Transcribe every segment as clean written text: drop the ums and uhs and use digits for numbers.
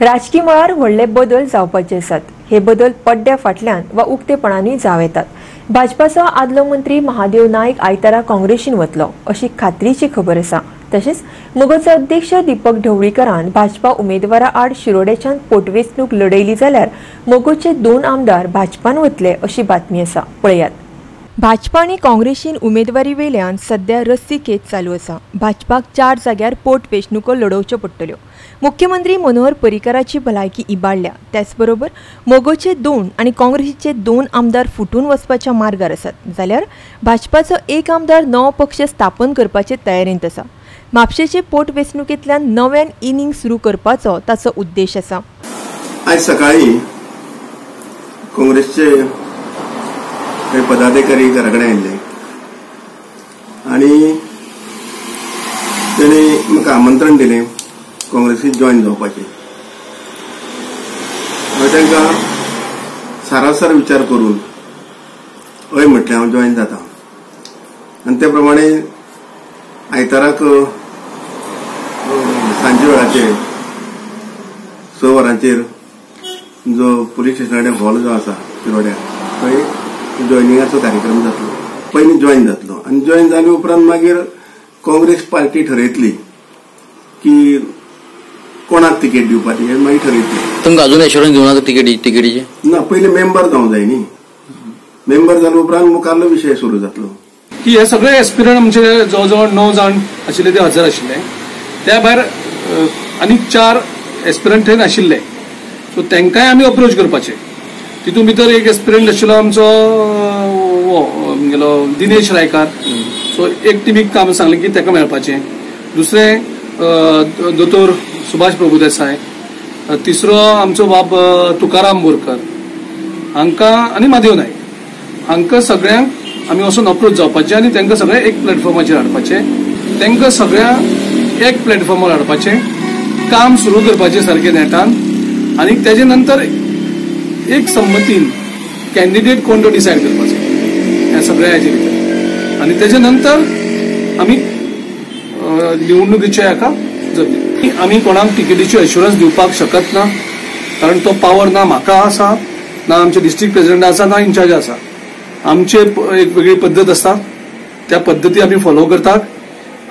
राजकी मळार व्हडले बदल जावपाचे आसात. हे बदल पड्ड्या फाटल्यान वा उक्तेपणानूय जावं येतात. भाजपाचो आदलो मंत्री महादेव नायक आयतारा काँग्रेसीन वतलो अशी खात्रीची खबर आसा. तशेंच मगोचो अध्यक्ष दीपक ढवळीकरान भाजपा उमेदवारा आड शिरोडेच्यान पोटवेंचणूक लढयली जाल्यार मगोचे 2 आमदार भाजपान वतले अशी बातमी आसा. पळयात. भाजपा आनी काँग्रेसीन उमेदवारी वेल्यान सध्या रस्सी खेच चालू आसा. भाजपाक 4 जाग्यार पोटवेंचणुको लढोवच्यो पडटल्यो. मुख्यमंत्री मनोहर पर्रीकराची भलायकी इबाडल्या. त्याचबरोबर मगोचे 2 आनी काँग्रेसीचे 2 आमदार फुटून वचपाच्या मार्गार आसात, जाल्यार भाजपाचो 1 आमदार नवो पक्ष स्थापन करपाचे तयारेंत आसा. म्हापशेचे पोटवेंचणुकेंतल्यान नव्यान इनिंग सुरू करपाचो ताचो उद्देश आसा. आज सकाळी काँग्रेसचे पदाधिकारी घरा कडेन आयिल्ले आनी ताणें म्हाका आमंत्रण दिलें काँग्रेसीत जॉयन जावपाचें. हांवें तांकां सारासार विचार करून हय म्हटलें, हांव जॉयन जाता. आनी ते प्रमाणे आयताराक सांजे वेळाचेर 6 वरांचेर जो पुलीस स्टेशना कडेन हॉल जो आसा शिरोड्या थंय जॉयनिंगाचो कार्यक्रम जातलो. पयलीं जॉयन जातलो आनी जॉयन जाले उपरांत मागीर काँग्रेस पार्टी ठरयतली की कोणाक तिकेट दिवपाची हें मागीर ठरयतली. तुमकां अजून एश्योरन्स दिवना तिकेटीचें? ना, पयलीं मेंबर जावंक जाय न्ही. मेंबर जाले उपरांत मुखारलो विशय सुरू जातलो. की हे सगळे एस्पिरंट आमचे जवळ जवळ 9 जाण आशिल्ले ते हजर आशिल्ले. त्या भायर आनी 4 एस्पिरंट थंय नाशिल्ले, सो तांकांय आमी अप्रोच करपाचे. तितून भितर एक एस्पिरंट आशिल्लो आमचो गेलो दिनेश रायकार, सो एक टिमीक काम सांगलें की ताका मेळपाचें. दुसरें दोतोर सुभाष प्रभुदेसाय, तिसरो आमचो बाब तुकाराम बोरकर हांकां आनी महादेव नायक हांकां सगळ्यांक आमी वचून अप्रोच जावपाचें आनी तांकां सगळें एक प्लॅटफॉर्माचेर हाडपाचें, तांकां सगळ्यांक एक प्लॅटफॉर्मार हाडपाचें काम सुरू करपाचें सारकें नेटान. आनी तेजे नंतर एक संमतीन कॅन्डिडेट कोण तो डिसायड करपाचो ह्या सगळ्या हाजे भितर, आनी तेजे नंतर आमी निवडणुकीच्या हाका जातली. आमी कोणाक तिकेटीची एश्युरन्स दिवपाक शकत ना, कारण तो पावर ना म्हाका आसा, ना आमचे डिस्ट्रिक्ट प्रेसिडेंट आसा, ना इन्चार्ज आसा. आमचे एक वेगळी पद्दत आसता, त्या पद्दती आमी फॉलो करतात.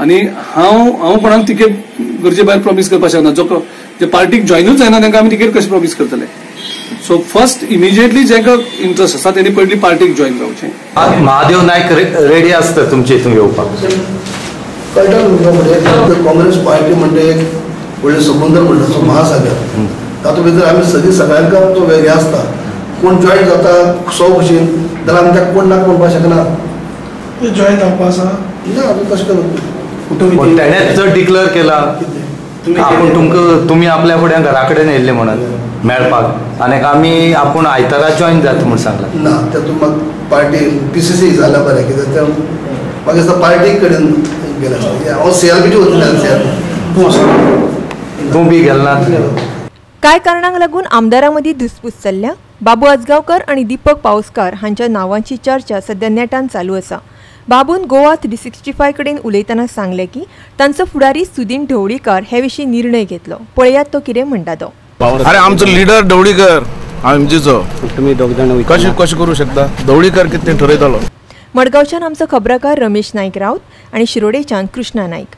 आनी हांव कोणाक तिकेट गरजे भायर प्रॉमीस करपाक शकना. जो जे पार्टीक जॉयनूच जायना तांकां आमी तिकेट कशें प्रॉमीस करतले? सो फर्स्ट इमिजिएटली जांकां इंट्रस्ट आसा तेणी पयलीं पार्टीक जॉयन जावचें. महादेव नायक रेडी आसता तुमचे हितून येवपाक? कळटा तुमकां, म्हणजे काँग्रेस पार्टी म्हणजे एक व्हडलें समुद्र म्हणटा, महासागर. तातूंत भितर आमी सगळीं सगळ्यांक आमचो हें आसता. कोण जॉयन जाता सो भशेन जाल्यार आमी ताका कोण नाका म्हणपाक शकना. जॉयन जावपा आसा ना अजून तशें करून तेणेच जर डिक्लेअर केला आपूण तुमकां, तुमी आपल्या फुड्यान घरा कडेन येयल्ले म्हणून मेळपाक आनी आमी आपूण आयतारा जॉयन जाता म्हूण सांगलां. ना, तातूंत म्हाका पार्टी PCC जाल्यार बरें, कित्याक तें म्हाका दिसता पार्टी कडेन गेलें. हांव CRPची वतलें. CRP तूं बी गेल ना? कांय कारणांक लागून आमदारां मदीं धुसपूस चल्ल्या. बाबू आजगांवकर आनी दीपक पावसकार हांच्या नांवांची चर्चा सध्या नेटान चालू आसा. बाबून गोवा 365 कडेन उलयतना सांगलें की तांचो फुडारी सुदीन ढवळीकर हे विशीं निर्णय घेतलो. पळयात तो कितें म्हणटा तो. अरे आमचो लिडर ढवळीकर आमचो, तुमी दोग जाण कशें कशें करूं शकता? ढवळीकर कितें ठरयतलो. मडगांवच्यान आमचो खबराकार रमेश नायक राऊत आनी शिरोडेच्यान कृष्णा नायक.